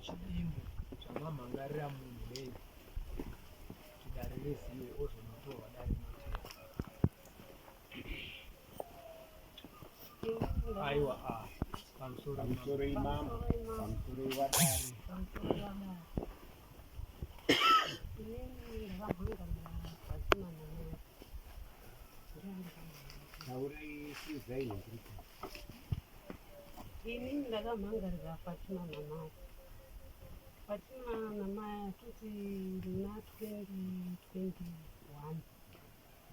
Muchidimbu zvamamhangarira munhu nei kuti dare rizive ozonotorwa dare rinotevera. Aiwa ah, pamusoro Pamusoro imambo, pamusoro iwadare. Taurai sizai nekuti Ini ndakamhangarira Fatima namai. Fatima namai atoti muna 2021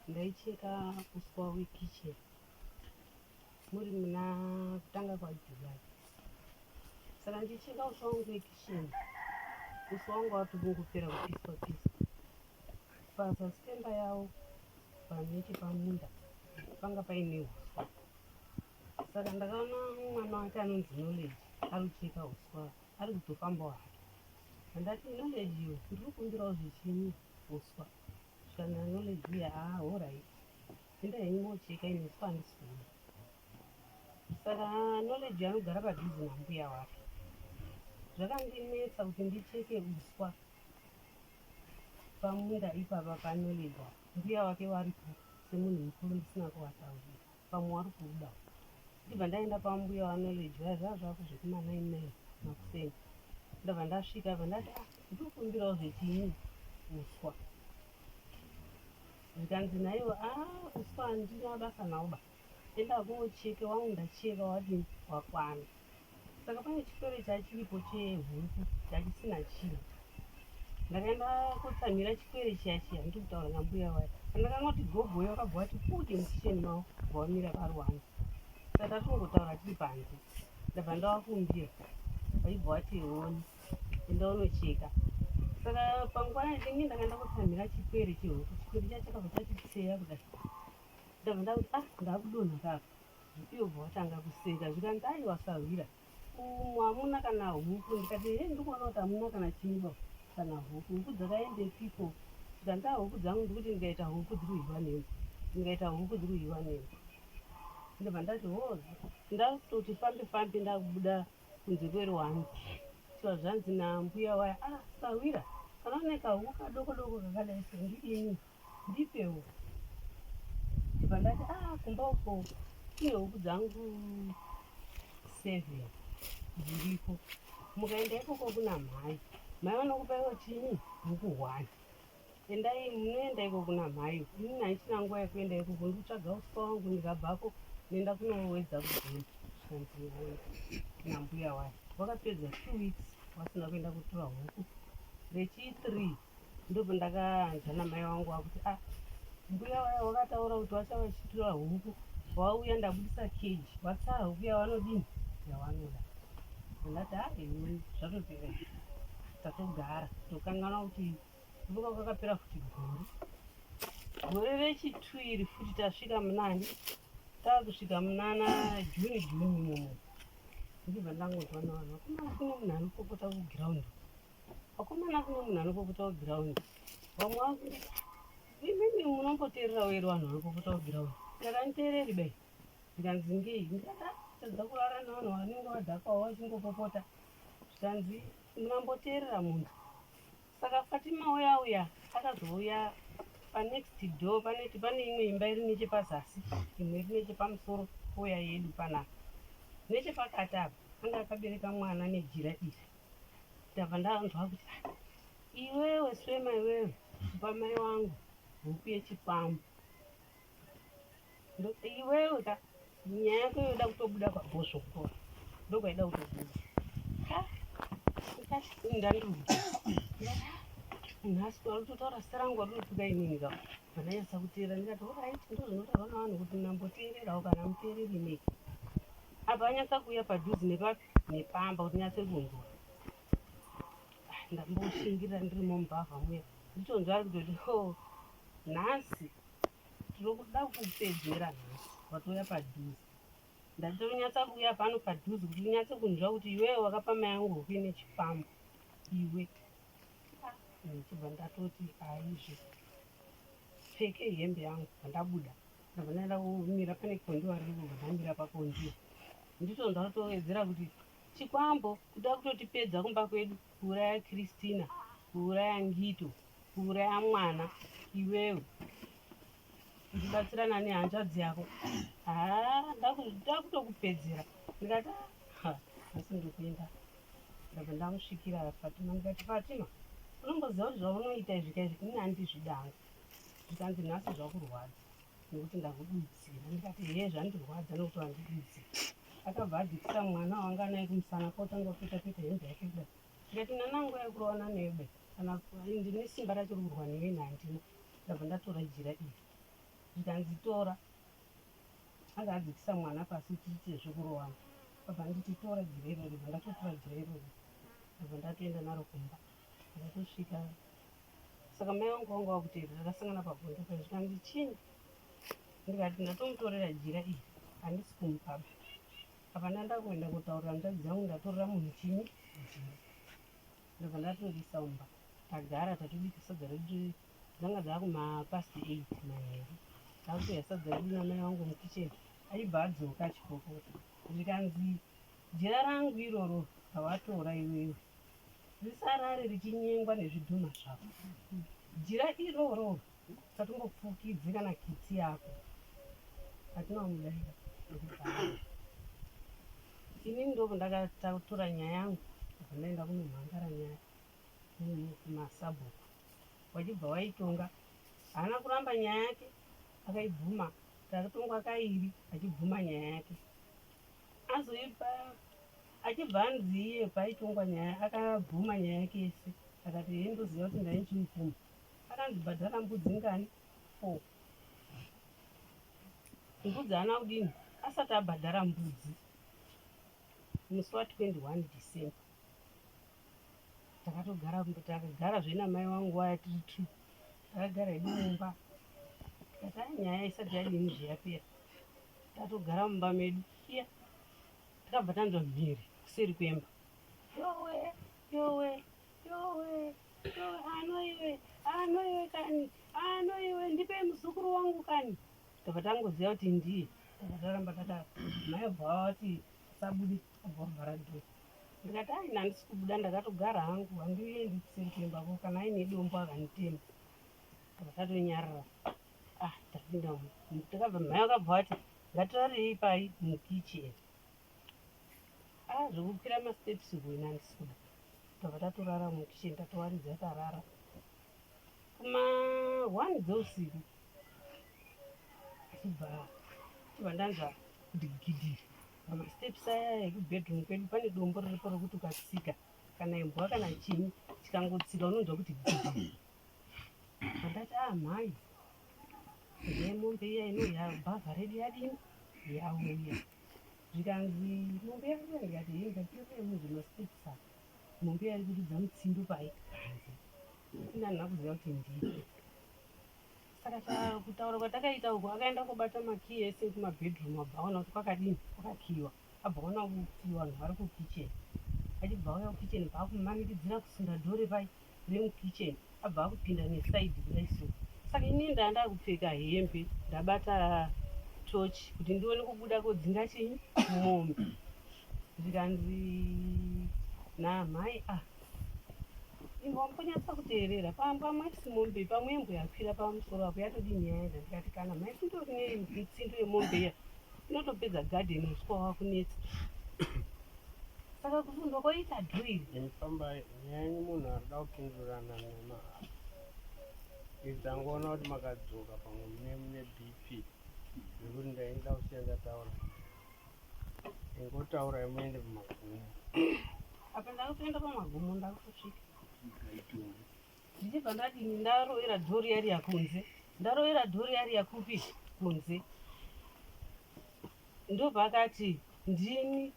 ndaicheka uswa wekitchen muri muna kutanga kwaJuly. Saka ndichicheka uswa wangu wekitchen, uswa wangu watokungopera kupiswa piswa. Pazasi pemba yavo nechepamunda panga paine huswa. Saka ndakaona mwana wake anonzi Knowledge ari kucheka huswa ari kutofambawo hake. Ndati Knowledge iwe ndiri kukumbirawo zvichinyi huswa. Zvikanzi naKnowledge uya haa horait enda henyu mocheka ini huswa handisi kuda. Saka Knowledge anogara padhuze nambuya wake. Zvakandinetsa kuti ndicheke uswa pamunda ipapa paKnowledge apa mbuya wake waripo semunhu mukuru ndisina kuvataurira. Pamwe wari kuuda. Ndibva ndaenda pambuya waKnowledge vaya zvava zvako zvekuma 99 makuseni. Ndabva ndasvika bva ndati ah ndikukumbirawo zvechinyi uswa. Zvikanzi naivo ah uswa handina basa nawo ba. Enda kocheke wangu ndacheka wadini wakwana. Saka pane chikwere chachiripo chehuku chachisina chinhu. Ndakaenda kotsamhira chikwere chiya chiya ndiri kutaura nambuya vaya. Pandakangoti gogoyo vakabva vati puti mukicheni mavo bva vamira paruwanze. Saka tatongotaura tiri panze. Ndabva ndavakumbira vaibva vati honi enda unocheka. Saka panguva yacho ndakaenda kotsamhira chikwere chehuku. Chikwere chiya chakabva chati tseya kudai. Ndabva ndakuti ah ndakudonha kaka. Ivo bva vatanga kuseka zvikanzi aiwa sahwira umu hamuna kana huku ndikati he ndikuona kuti hamuna kana chingwa kana huku huku dzakaendepiko zvikanzi a huku dzangu ndikuti ndikaita huku dziri kuhiwa nembwa ndikaita huku dziri kuhiwa nembwa ndobva ndati ho ndakutoti fambe fambe ndakubuda kunze kweruwanze shuwa zvanzi nambuya waya ah sahwira kana une kahuku kadoko doko kakadai so ndidini Ndipewo. Ndibva ndati ah kumba uko kune huku dzangu seven dziriko. Mukaenda ikoko kuna mhai. Mhai vanokupaiwo chinyi? Huku one. Endai munoenda iko kuna mhai. Inini handichina nguva yekuenda ikoko ndikutsvaga uswa wangu ndikabvako ndoenda kunowedza kugym. Zvikanzi nambuya waya. Wakapedza 2 weeks wasina kuenda kutora huku. Rechi 3 Ndopandakanzwa namai vangu vakuti ah mbuya vaya wakataura kuti vachava vachitora huku wauya ndabudisa cage watsara huku yavanodini yavanoda. Ndati ah iwe zvatopera tatogara tokanganwa kuti ndoka kwakapera futi gore. Gore rechitu iri futi tasvika munani takusvika munana June June imomo ndibva ndangonzwa navanhu vakomana kune munhu anopopota kuground. Vakomana kune munhu anopopota kuground. Vamwe vakuti imimi munomboteererawo here vanhu vanopopota kuground? Ndikati anditeereri bai. Zvikanzi ngei? Ndikati ah tadza kurara nevanhu vanenge vadhakwawo vachingopopota. Zvikanzi munamboteerera munhu. Saka Fatima uya uya akazouya panext door pane pane imwe imba iri nechepazasi imwe iri nechepamusoro pouya yedu panapa. Nechepakati apa anga akabereka mwana nejira iri. Ndabva ndanzwa kuti ah, iwewe swema iwewe kupa mai wangu huku yechikwambo iwewe ka nyaya yako yoda kutobuda kwabhozvokora ndokwaida kutobuda ndandiruda nhasi waritotaura zita rangu warinotuka inini ka vandanyatsa kuteerera ndikati orit ndozvinotaurwa navanhu kuti ndamboteererawo kana muteereri nei apa anyatsa kuuya padhuze nepapi nepamba kuti nyatse kunzwa. Ah, ndamboshingirira ndiri mumbavha muya nditonzwa ari kutoti ho nhasi tinokuda kupedzera nhasi watouya padhuze ndatonyatsa kuuya pano padhuze kuti unyatse kunzwa kuti iwewe wakapa mai angu huku ine chikwambo iwe ah, ndichibva ndatoti aizve pfeke hembe yangu bvandabuda ndabva ndaenda kumira pane kondiwa riripo bva ndamira pakondiwa nditonzwa kutowedzera kuti Chikwambo kuda kutotipedza kumba kwedu, kuuraya Christina, kuuraya Ngito, kuuraya mwana iwewe uchibatsirana nehanzvadzi yako. Haa, ndakutokupedzera. Ndikati ah, nhasi ndikuenda. Ndabva ndamusvikira Fatima ndikati, Fatima, unomboziva kuti zvaunoita izvi kaizvi ini handizvidangu. Zvikanzi nhasi zvakurwadza nekuti ndakududzira. Ndikati hee, zvandirwadza nekuti wandidudzira. Akabva adzikisa mwana wanga anaye kumusana kotanga kuita kuita hembe yake kudai. Ndikati nana nguva yekurowana newe kana ndine simba racho rekurwa newe ini handina. Ndabva ndatora jira iri zvikanzi tora. Anga adzikisa mwana pasi tiite zvekurowana. Abva anditi tora jira irori, ndabva ndatotora jira irori. Ndabva ndatoenda naro kumba. Ndakatosvika saka mai vangu vanga vakuteerera takasangana pagondo paye zvikanzi chinyi ndikati ndatomutorera jira iri handisi kumupaba apa ndandakuenda kutaurira hanzvadzi dzangu ndatorera munhu chinyi jira ndobva ndatorisa mumba tagara tatobika sadza redu dzanga dzakumapast 8 manheru takutodya sadza redu namai vangu mukitchen achibva adzoka achipopota zvikanzi jira rangu iroro rawatora iwewe risarare richinyengwa nezvidhoma zvako. Jira iroro usatombopfukidze kana kitsi yako. Hatina kumudaira ndokubva aenda. Inini ndobva ndakatora nyaya yangu ndobva ndaenda kunomhangara nyaya kumasabhuku. Wachibva waitonga. Haana kuramba nyaya yake akaibvuma. Takatongwa kairi achibvuma nyaya yake. Azoipa achibva anzi iye paitongwa nyaya akabvuma nyaya yake yese akati hee ndoziva kuti ndainchimupumha akanzi bhadhara mbudzi ngani four mbudzi haana kudini asati abhadhara mbudzi musi wa 21 December takatogara takagara zve namai vangu vaya tiri two takagara hedu mumba tikati ai nyaya isati yadini zveyapera tatogara mumba medu iya takabva tanzwa mhiri kuseri kwemba yowe yowe yowe yowe anoiwe anoiwe kani anoiwe ndipei muzukuru wangu kani tabva tangoziva kuti ndiye tabva taramba tata mai bva vati sabude abva vavhara dhoo ndikati ai handisi kubuda ndakatogara hangu handiendi kuseri kwemba ko kana aine dombo akanitema tabva tatonyarara ah tapinda takabva mai vakabva vati ngatirarei pai mukitchen ah zvekukwira masteps kuina handisi kuda tabva tatorara mukitchen tatowaridza tarara kuma one dzeusiku achibva chibva ndanzwa kuti gidhi pamasteps aya ekubedroom kwedu pane dombo riripo rekuti ukatsika kana imbwa kana chinyi chikangotsika unonzwa kuti gidhi ndati ah mhai ndiye mombe iya inodya bhavha redu yadini yauya zvikanzi mombe yauya ndikati hei ndatiyokai muzvimasteps apa mombe yari kuridza mutsindo pai panze ini handina kuziva kuti ndiye saka kutaura kwatakaita uku akaenda kobata makiyi ese ekumabedroom abva aona kuti kwakadini kwakakiyiwa abva aona kuti vanhu vari kukitchen achibva auya kukitchen bva akumanikidzira kusunda dhore pai remukitchen abva akupinda nesaidi kudai so saka ini ndaa ndakupfeka hembe ndabata tochi kuti ndione kubuda kodzinga chinyi mombe zvikanzi namhai ah imbonyatsa kuteerera pamwe isi mombe pamwe imbwa yakwira pamusoro apo yatodini yaenda ndikati kana mhai kundori nemitsindo yemombe iya inotopedza gadheni uswa wakunetsa saka kusundwa kwaita dhuiri Imfamba nyanyi munhu arikuda kupindurana nema Ndangoona kuti makadzoka pamwe mune mune BP nekuti ndaida kusiya ndataura. Ingotaurai muende pamagumo. Apa ndakutoenda pamagumo ndakutosvika. Ndichibva ndadini ndarovera dhori yariya kunze. Ndarovera dhori yariya kupi kunze. Ndopakati ndini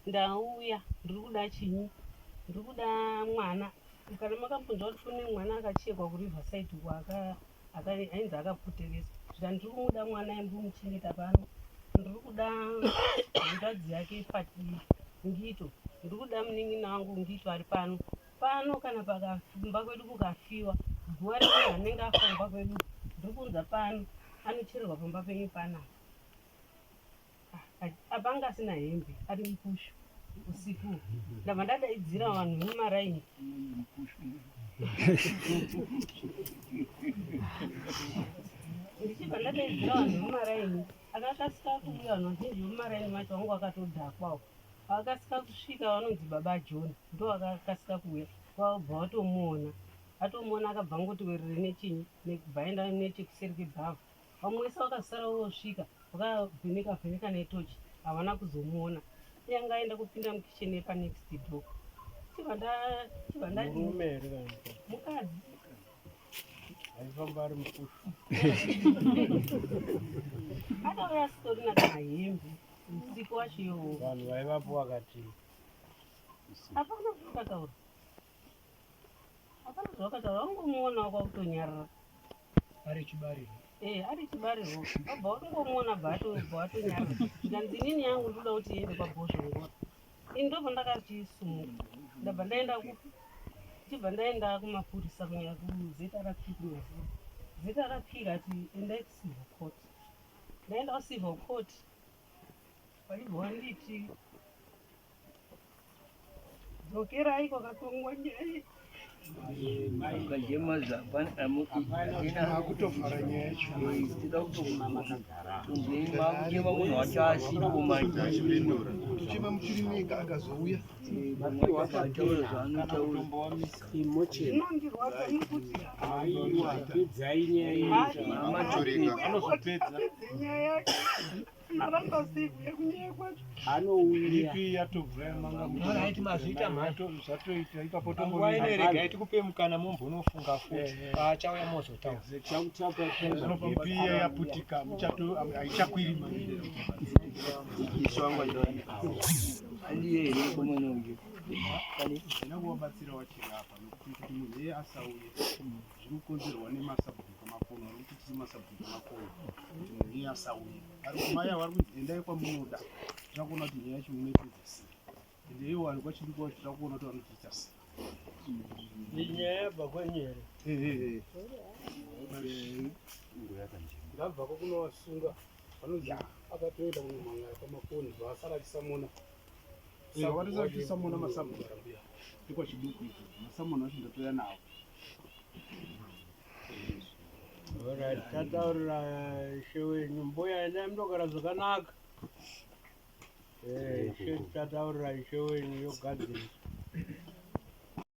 ndauya ndiri kuda chinyi ndiri kuda mwana kana makambonzwa kuti kune mwana akachekwa kuriverside uko ainzi akapotereswa zvika ndiri kumuda mwana ndikumuchengeta pano ndiri kuda hanzvadzi yake Ngito ndiri kuda munin'ina wangu Ngito ari pano pano kana pakumba kwedu kukafiwa guva remunhu anenge afa kumba kwedu ndiri kuunza pano anochererwa pamba penyu panapa apa anga asina hembe ari mupushu. Usiku ndabva ndadaidzira vanhu vemumaraini. Ndichibva ndadaidzira vanhu vemumaraini, akakasika kuuya. Vanhu vazhinji vemumaraini macho vangu vakatodhakwawo. Vakakasika kusvika, vanonzi Baba John, ndo vakakasika kuuya. Vabva vatomuona, atomuona akabva angoti werere nechinyi, nekubva aenda nechekuseri kwebhavha. Vamwe vese vakasara vosvika vakavheneka vheneka netochi, havana kuzomuona. Iye anga aenda kupinda mukicheni yepanext door. Chibva ndati Murume here kana mukadzi? Mukadzi. Aifamba ari mukushu. Akauya asitorina kana hembe usiku wacho iwowo. Vanhu vaivapo vakati Hapana zvavakataura, hapana zvavakataura, vangomuonawo kwakutonyarara. Ari chibarirwa. Eh, ari chibarirwo, vabva vatongomuona, bva atonyarara. Zvikanzi, inini yangu ndoda kuti iende kwaBhozhongora. Ini ndobva ndakachisumuka, ndabva ndaenda kupi, chibva ndaenda kumapurisa, kunyaya kuZRP kuNyazura. ZRP ikati endai kucivil court. Ndaenda kucivil court, vaibva vanditi dzokerai kwakatongwa nyaya. Ukachema Akutovhara nyaya yacho. Tida kutomakuchema munhu wacho asipo manje. Tochema muchirimika akazouya. Ataura zvaanotaura. Zvinondirwadza nekuti Aiwa, pedzai nyaya iyi. Anozopedza. apedze nyaya yacho, aramba sei kuuya kunyaya kwacho? Anouya. BP yatobva manga. Alright, mazviita mhani. Zvatoita ipapo. Panguva ino regai tikupe mukana mumbonofunga futi, paachauya mozotaura. BP yaputika, muchato haichakwiri manje. Andiye here komana uyu? Ndina kuvabatsira vachirapa nokuti kuti munhu iye asauye zviri kukonzerwa nemasabhuku makono ari kuti tiri masabhuku makono kuti munhu iye asauye. Ari kumaya, vari kunzi endai kwamunoda. Tira kuona kuti nyaya yacho munoipedza sei, ende ivo vari kwaChiduku vacho tira kuona kuti vanotiita sei. Nyaya yabva kwenyu here? Ehehe. Ndabvako kunovasunga, vanonzi akatoenda kunomhangara kwaMakoni, vaasara achisamona. Vatisara tichisamona masabhuku ekwaChiduku izvo, masamona acho ndatoya nawo. Alright, tataurira ishe wenyu. Mbuya, endai mundogara zvakanaka. Ishe, tataurira ishe wenyu, yogadziriswa.